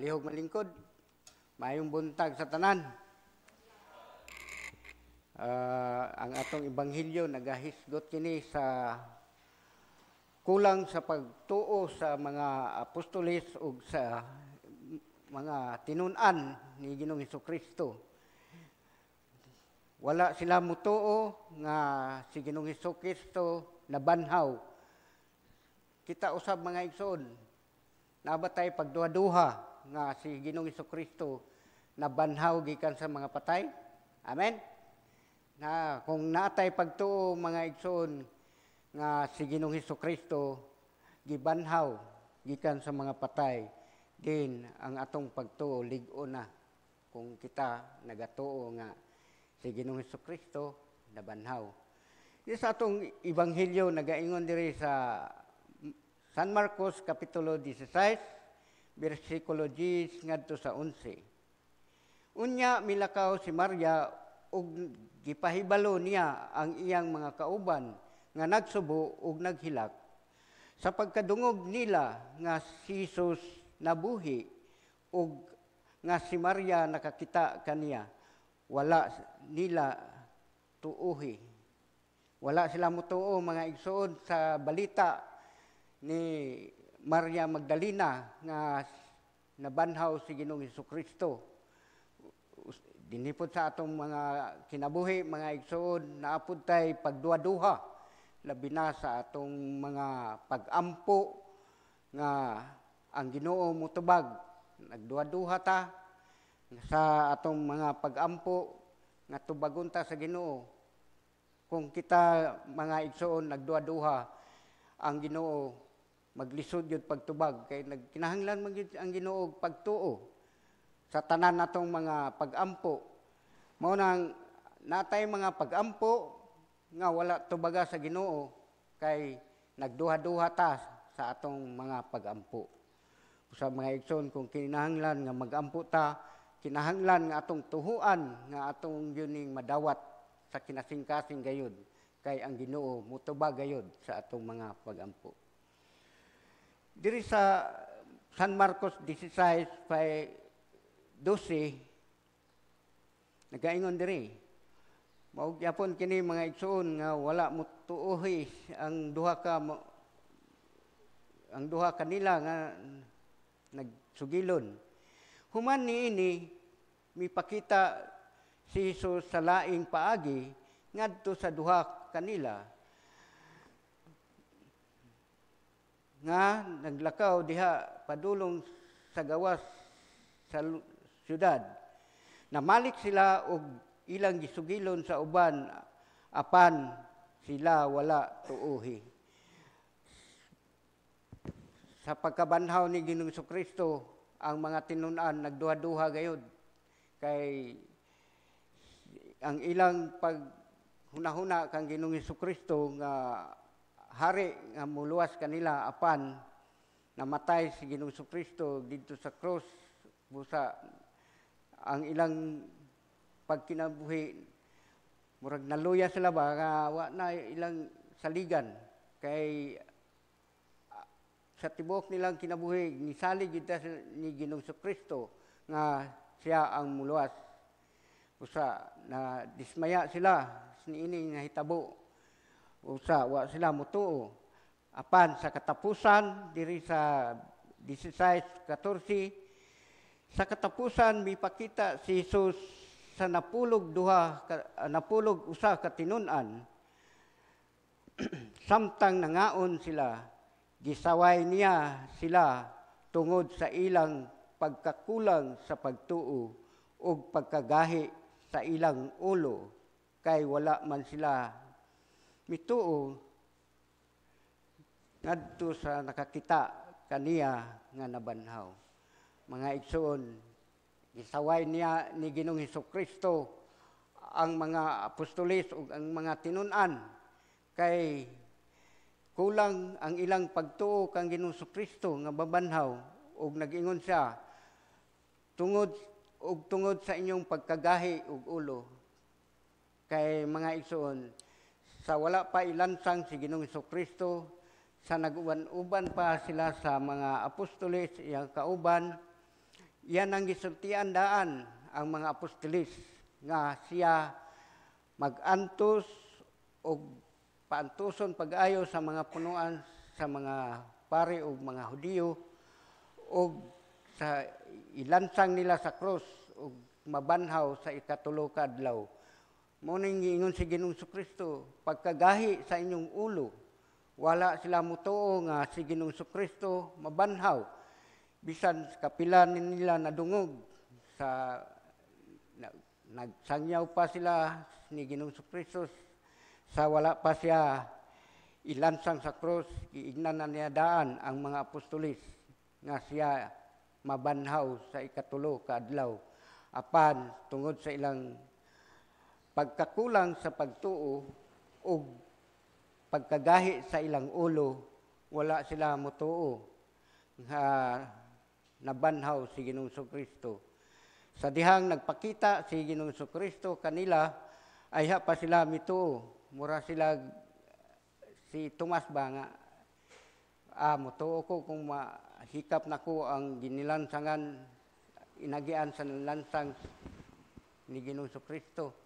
Palihog malingkod. Maayong buntag sa tanan. Ang atong ebanghelyo nagahisgot kini sa kulang sa pagtuo sa mga apostoles ug sa mga tinun-an ni Ginoong Kristo. Wala sila mutuo nga si Ginoong Kristo nabanhaw. Kita usab, mga igsoon, naa ba tay pagduha-duha nga si Ginoong Kristo nabanhaw gikan sa mga patay? Amen. Na kung naatay pagtuo, mga igsoon, nga si Ginoong Kristo gibanhaw gikan sa mga patay, din ang atong pagtuo lig-on na kung kita nagatuo nga si Ginoong Kristo nabanhaw. Di sa atong ebanghelyo, nagaingon diri sa San Marcos kapitulo 16 bersikulo 10 ngadto sa 11. Unya milakaw si Maria ug gipahibalo niya ang iyang mga kauban nga nagsubo ug naghilak. Sa pagkadungog nila nga si Jesus nabuhi ug nga si Maria nakakita kaniya, wala nila tuuhi. Wala sila mutuo, mga igsoon, sa balita ni Maria Magdalena nga nabanhaw si Ginoong Kristo. Dinhi pod sa atong mga kinabuhi, mga igsoon, naa pod tay pagduha-duha, labi na sa atong mga pag-ampo nga ang Ginoo mutubag. Nagduha-duha ta sa atong mga pag-ampo nga tubagon ta sa Ginoo. Kung kita, mga igsoon, nagduha-duha, ang Ginoo maglisod gyud pagtubag kay nagkinahanglan man gyud ang Ginoo pagtuo sa tanan natong mga pag-ampo. Mao nang natay mga pag-ampo nga wala tubaga sa Ginoo kay nagduha-duha ta sa atong mga pag-ampo. Sa mga igsoon, kung kinahanglan nga mag-ampo ta, kinahanglan nga atong tuhuan nga atong yuning madawat sa kinasingkasing gayud kay ang Ginoo mutubag gayud sa atong mga pag-ampo. Diri sa San Marcos 16 pay 12, nagaingon diri, mao gyapon kini, mga igsoon, nga wala motuohi ang duha kanila nga nagsugilon. Human niini, mipakita si Jesus sa laing paagi ngadto sa duha kanila nga naglakaw diha padulong sa gawas sa syudad. Namalik sila og ilang gisugilon sa uban, apan sila wala tuuhi. Sa pagkabanhaw ni Ginoong Kristo, ang mga tinun-an nagduha-duha gayud kay ang ilang paghunahuna kang Ginoong Kristo nga hari nga muluwas kanila, apan namatay si Ginoong Kristo didto sa cross. Busa ang ilang pagkinabuhi, murag naluya sila ba nga wa na ilang saligan kay sa tibuok nilang kinabuhi nisalig gyud ni Ginoong Kristo nga siya ang muluwas. Usa na dismaya sila niini nga hitabo. Usa wa sila mutuo. Apan sa katapusan, diri sa 16:14, sa katapusan mipakita si Jesus sa 11 ka tinun-an samtang nangaon sila. Gisaway niya sila tungod sa ilang pagkakulang sa pagtuo ug pagkagahi sa ilang ulo kay wala man sila mituo ngadto sa nakakita kaniya nga nabanhaw. Mga igsoon, gisaway niya ni Ginoong Kristo ang mga apostoles ug ang mga tinun-an kay kulang ang ilang pagtuo kang Ginoong Kristo nga babanhaw, ug nag-ingon siya tungod sa inyong pagkagahi ug ulo. Kay, mga igsoon, sa wala pa ilansang si Ginoong Kristo, sa nag-uban-uban pa sila sa mga apostoles, iyang kauban. Iyan ang gisultian daan ang mga apostolis nga siya magantos og paantuson pag-ayo sa mga punuan sa mga pari ug mga Hudiyo ug sa ilansang nila sa krus ug mabanhaw sa ikatulo ka adlaw. Mao ning giingon si Ginoong Kristo, pagkagahi sa inyong ulo. Wala sila mutuo nga si Ginoong Kristo mabanhaw. Bisan kapila nila nadungog sa nagsangyaw pa sila ni Ginoong Kristo sa wala pa siya ilansang sa krus, giingnan na niya daan ang mga apostolis nga siya mabanhaw sa ikatulo ka adlaw. Apan tungod sa ilang pagkakulang sa pagtuo ug pagkagahi sa ilang ulo, wala sila mutuo nga nabanhaw si Ginoong Kristo. Sa dihang nagpakita si Ginoong Kristo kanila, ayha pa sila mituo. Mura sila si Tomas ba nga, mutuo ko kung mahikap nako ang ginilansangan, inagian sa lansang ni Ginoong Kristo.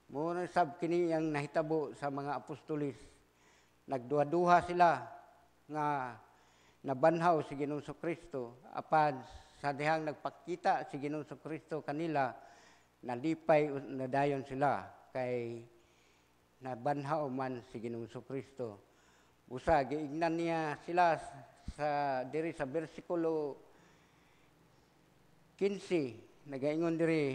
Muna sab kini ang nahitabo sa mga apostolis. Nagduha-duha sila nga nabanhaw si Ginoong Kristo. Apan sa dihang nagpakita si Ginoong Kristo kanila, nalipay na dayon sila kay nabanhaw man si Ginoong Kristo. Busa giingnan niya sila sa diri sa bersikulo 15, nagaingon diri,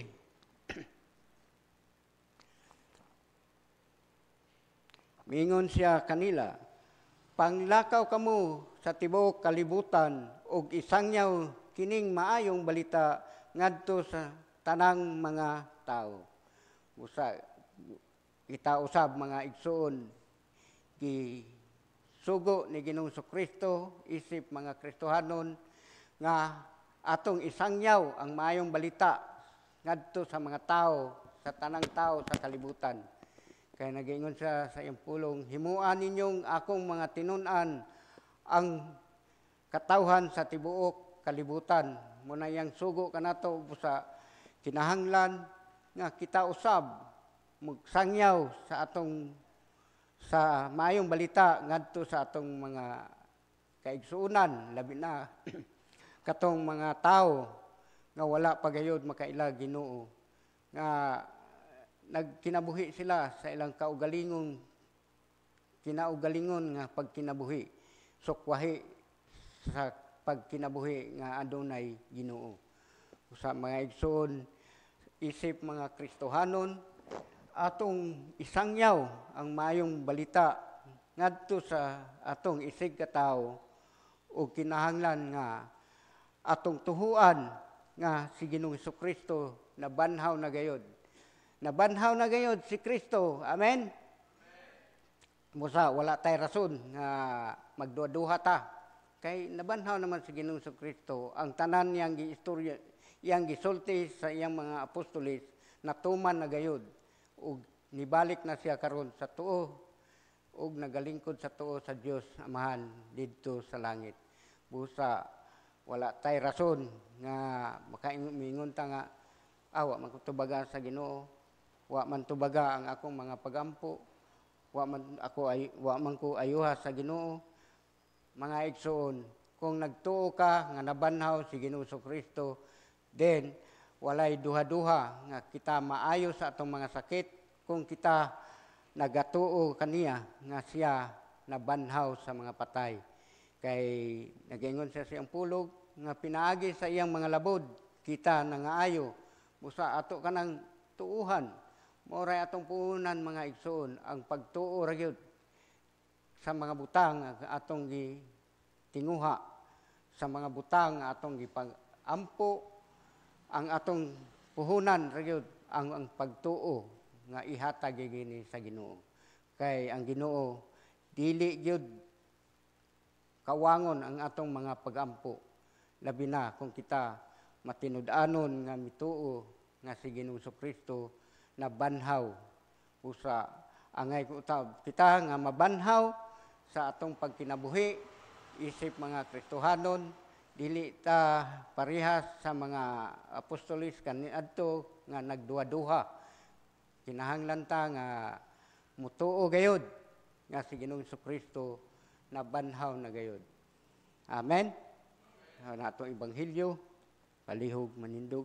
miingon siya kanila, "Panglakaw kamo sa tibuok kalibutan ug isangyaw kining maayong balita ngadto sa tanang mga tawo." Busa kita usab, mga igsoon, gi sugo ni Ginoong Kristo isip mga Kristohanon nga atong isangyaw ang maayong balita ngadto sa mga tao, sa tanang tao sa kalibutan. Kaya nag-ingon siya sa iyang pulong, "Himuan ninyong akong mga tinun-an ang katawhan sa tibuok kalibutan." Muna iyang sugo kanato, busa kinahanglan nga kita usab magsangyaw sa atong sa maayong balita ngadto sa atong mga kaigsuonan, labi na katong mga tawo nga wala pa gayud makaila Ginoo, nga nagkinabuhi sila sa ilang kinaugalingon nga pagkinabuhi, sukwahi sa pagkinabuhi nga adunay Ginoo. Sa mga igsoon, isip mga Kristohanon, atong isangyaw ang maayong balita ngadto sa atong isig ka tawo ug kinahanglan nga atong tuhuan nga si Ginoong Hesukristo nabanhaw na gayod. Nabanhaw na gayod si Kristo. Amen? Musa, wala tay rason nga magduha-duha ta. Kay nabanhaw naman si Ginoong Kristo. Ang tanan niyang giistorya, iyang gisulti sa iyang mga apostolis, natuman na gayod. Ug nibalik na siya karon sa tuo ug nagalingkod sa tuo sa Dios Amahan didto sa langit. Busa wala tay rason nga makaingon ta nga awa man ko tubaga sa Ginoo, wa man tubaga ang akong mga pagampo, wa man ako ay wa man ko ayuha sa Ginoo. Mga igsoon, kung nagtuo ka nga nabanhaw si Ginoong Kristo, then walay duha-duha nga kita maayo sa atong mga sakit kung kita nagatuo kaniya nga siya nabanhaw sa mga patay. Kay nagaingon siya sa iyang pulog nga pinaagi sa iyang mga labod kita nangaayo. Busa ato kanang tuuhan. Mao ray atong puhunan, mga igsoon, ang pagtuo ra gyud sa mga butang nga atong gitinguha, sa mga butang nga atong gipag-ampo, ang atong puhunan ra gyud ang pagtuo nga ihatag gyud sa Ginoo. Kay ang Ginoo dili gyud kawangon ang atong mga pagampo, labi na kung kita matinud-anon nga mituo nga si Ginoong Kristo nabanhaw. Usa angay utab kita nga mabanhaw sa atong pagkinabuhi isip mga Kristohanon. Dili ta parehas sa mga apostoles kaniadto nga nagduha-duha. Kinahanglan ta nga mutuo gayod nga si Ginoong Kristo nabanhaw na gayod. Amen. Na atong ebanghelyo, palihog manindog.